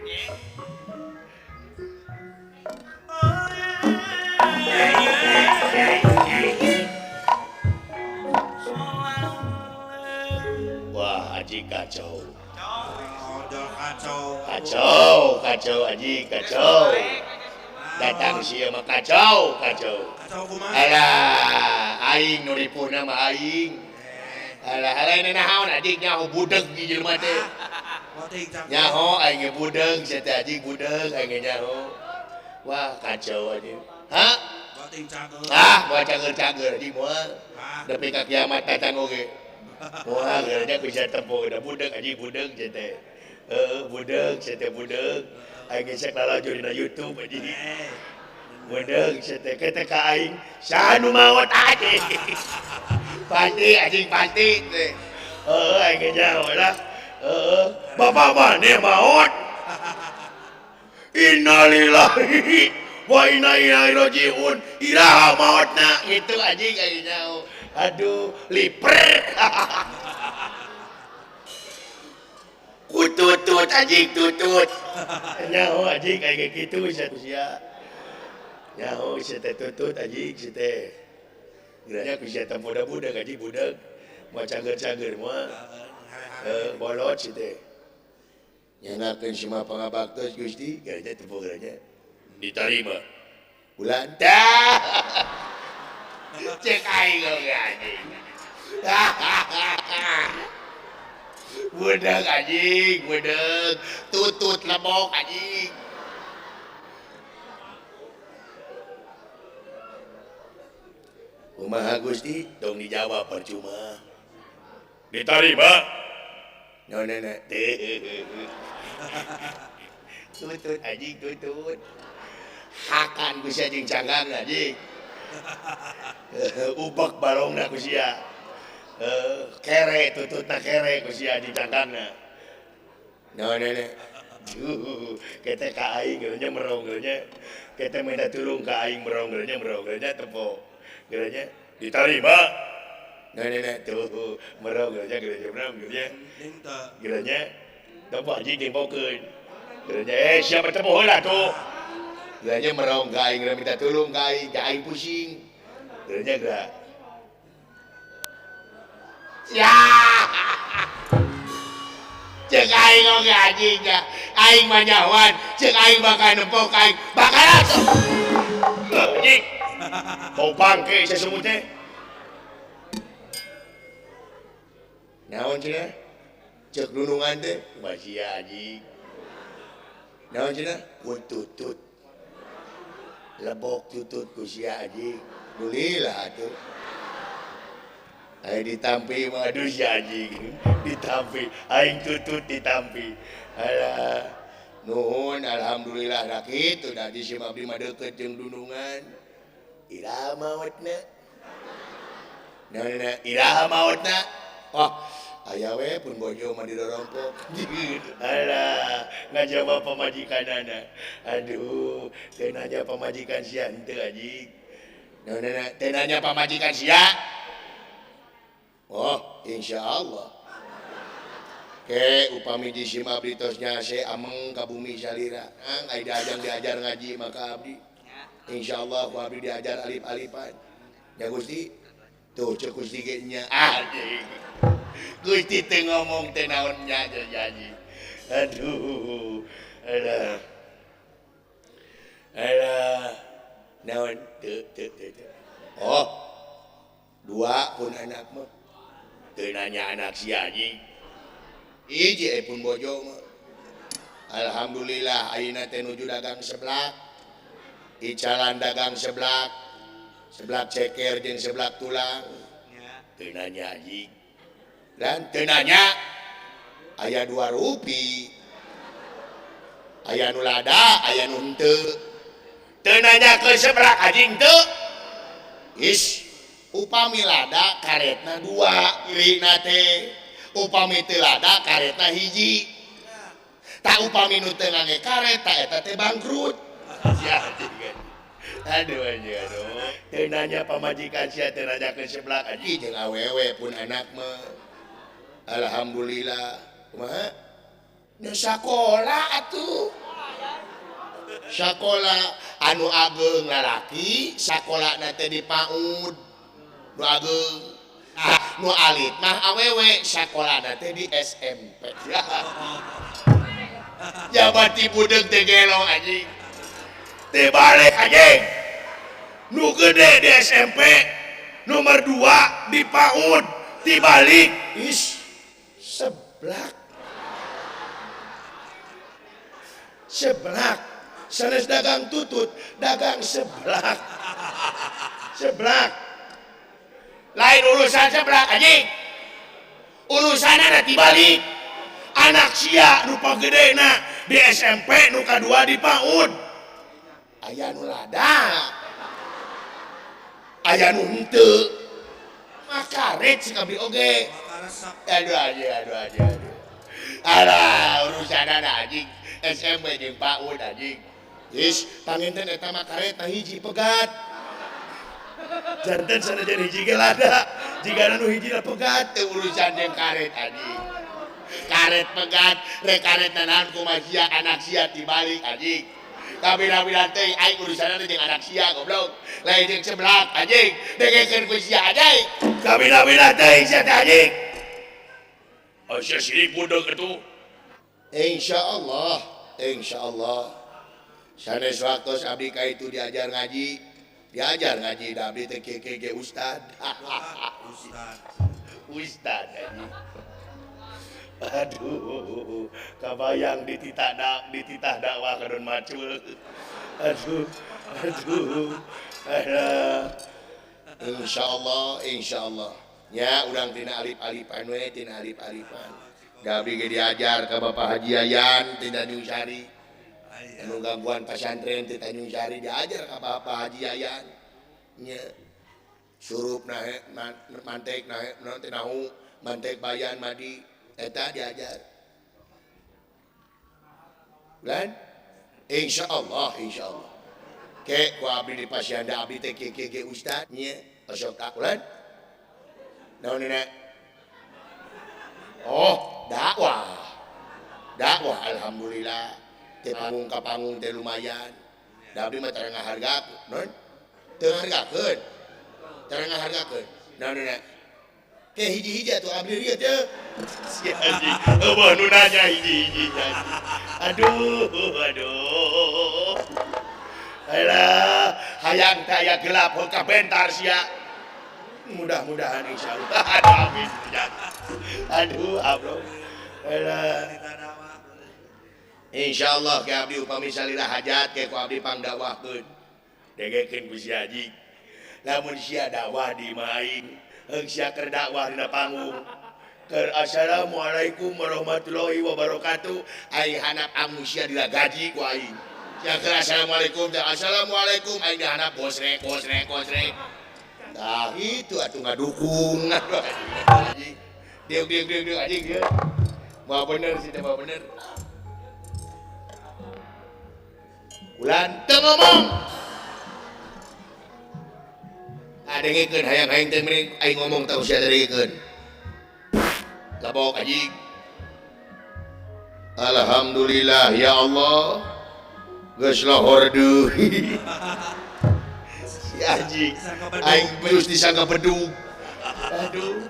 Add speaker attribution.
Speaker 1: Wah, Haji kacau. Kacau, kacau Haji, kacau. Datang sia mah kacau, kacau. Alah, aing nu ripuhna mah aing. Alah, alah ini naon Haji nyaho budeg di jelema teh. Nyaho aing ge budeg, sia teh Haji budeg aing ge nyaho. Wah, kacau Haji. Hah? Ah, moal cager-cager Haji moal. Nepi ka kiamat datang oge. Wah, gernya bisa tempo udah budeg Haji budeg sia teh. Heeh, budeg sia teh budeg. Aing ge cek lalajo dina YouTube Haji. Budeg sia teh ketek ka aing, saha nu maot Haji. Pasti anjing pasti teh. Heeh, aing ge nyaho lah. Heeh, bapak maneh maot. Innalillahi wa inna ilaihi rajiun. Iraha maotna gitu anjing aing nyaho. Aduh, liper. Kututut anjing tutut. Nyaho anjing aing ge kitu sia. Nyaho sia teh tutut anjing sia teh. Geranya ku sia teh budak-budak anjing budak. Moal cager-cager moal. Bolot sia teh. Nyangakeun si mah pangabaktos Gusti, geranya teh geranya diterima. Bulan tah. Cek aing oge anjing. Budak anjing, budak tutut lebok anjing. Kumaha Gusti? Tong dijawab percuma. Diterima. No nenek teh. Tutut anjing tutut. Hakan ku sia jeung canggang anjing. Ubek balongna ku sia. Kere tututna kere ku sia di cangkangna. No nenek. Kete ka aing geurnya merong geurnya. Kete minta tulung ka aing merong geurnya merong geurnya tepo. Geurnya diterima. No nenek tuh merong geurnya geurnya merong geurnya. Geurnya tepo anjing tempokeun. Geurnya siapa tepo heula tuh. Geurnya merong ka aing minta tulung ka aing pusing. Geurnya geura. Ya. Cek aing oge anjing nya. Aing mah nyahoan, cek aing bakal nempok aing. Bakal atuh. Anjing. Bau bangke sasumut teh. Naon cenah? Cek nunungan teh, kumaha anjing. Naon cenah? Kututut. Lebok tutut ku sia anjing. Nulilah atuh. Aing ditampi mah aduh si anjing. Ditampi, aing tutut ditampi. Alah, nuhun alhamdulillah da kitu da di si abdi mah deukeut jeung dunungan. Iraha maotna? Naon iraha maotna? Oh, aya we pun bojo mah didorompok. Alah, ngajawab pamajikanana. Aduh, teu nanya pamajikan sia henteu anjing. Naon teu nanya pamajikan sia? Oh, insya Allah. Ke upami di sim abdi tos nyase ameng ka bumi salira. Ang ai diajang diajar ngaji maka abdi. Insya Allah ku abdi diajar alif-alifan. Ya Gusti, tuh cek Gusti ge nya. Ah, Gusti teu ngomong teh naon nya janji. Aduh. Alah. Alah. Naon teu teu teu. Oh. Dua pun anak mah. Teu nanya anak si anjing. Hiji pun bojo mah. Alhamdulillah ayeuna teh nuju dagang seblak. Icalan dagang seblak. Seblak ceker jeung seblak tulang. Teu nanya anjing. Dan teu nanya aya 2 rupi. Aya nu lada, aya nu henteu. Teu nanya ke seblak anjing teu. Is upami lada karetna 2 irina teh. Upami teu lada karetna 1. Tak upami nu teu ngangge karet ta eta teh bangkrut. Ya anjing. Aduh anjing aduh. Teu nanya pamajikan sia teu nanya ke seblak anjing jeung awewe pun anak mah. Alhamdulillah. Kumaha? Nya sakola atuh. Sakola anu ageng lalaki, sakolana teh di PAUD. Nu ageng. Ah, nu alit mah awewe sakolana teh di SMP. Jabat ti budeuk teh gelo anjing. Teh balik anjing. Nu gede di SMP, nomor 2 di PAUD, dibalik. Is seblak. Seblak. Sanes dagang tutut, dagang seblak. Seblak. Lain urusan seblak anjing. Urusanna dibalik. Anak sia nu pagedena di SMP, nu kadua di PAUD. Aya nu lada. Aya nu henteu. Makaret sih abdi oge. Aduh aduh aduh aduh. Alah urusanna anjing SMP jeung PAUD anjing. Is panginten eta mah karet hiji pegat. Janten sanajan hiji ge lada, jigana nu hiji pegat teu urusan jeung karet anjing. Karet pegat, rek karet naon kumaha sia anak sia tibalik anjing. Kabila-bila teh aing urusanna jeung anak sia goblok. Lain jeung seblak anjing, dengekeun ku sia anjing. Kabila-bila teh sia teh anjing. Oh sia sirik budak atuh. Insyaallah, insyaallah. Sanes waktos abdi ka itu diajar ngaji da abdi teh KKG ustad. Ustad. Ustad anjing. Aduh, kabayang dititah dakwah kadon macul. Aduh, aduh. Aduh. Insyaallah, insyaallah. Nya urang tina alif-alifan we, tina alif-alifan. Da abdi ge diajar ka Bapak Haji Yayan ti Tanjung Sari. Anu gangguan pasantren ti Tanjung Sari diajar ka Bapak Haji Yayan. Nya surup nahe mantek nahe naon teh nahu, mantek bayan madi eta diajar. Lan insyaallah, insyaallah. Ke ku abdi di pasianda abdi teh KKG ustad nya osok ka ulan. Naon dina? Oh, dakwah. Dakwah alhamdulillah. Teh panggung ka panggung teh lumayan. Da abdi mah tara ngahargakeun, non? Teu ngahargakeun. Tara ngahargakeun. Naon dina? Ke hiji-hiji atuh abdi ieu teh. Si anjing, eueuh nu nanya hiji-hiji. Aduh, aduh. Alah, hayang teh aya gelap heuh kabentar sia. Mudah-mudahan insyaallah. Aduh amin. Aduh, abro. Alah. Insyaallah ke abdi upami salira hajat ke ku abdi pangdakwahkeun. Degekeun ku si haji. Lamun sia dakwah di maing, heung sia keur dakwah dina panggung. Keur assalamualaikum warahmatullahi wabarakatuh, aing hanap amu sia dilagaji ku aing. Sia keur assalamualaikum teh assalamualaikum aing dihanap gosrek gosrek gosrek. Tah itu atuh ngadukung aduh anjing. Diuk diuk diuk diuk anjing dieu. Moal bener sih teh moal bener. Ulan teu ngomong. Ah dengekeun hayang-hayang teh mending aing ngomong tah sia dengekeun. Labok anjing. Alhamdulillah ya Allah. Geus lohor deui. Si anjing aing geus disangka bedug. Aduh.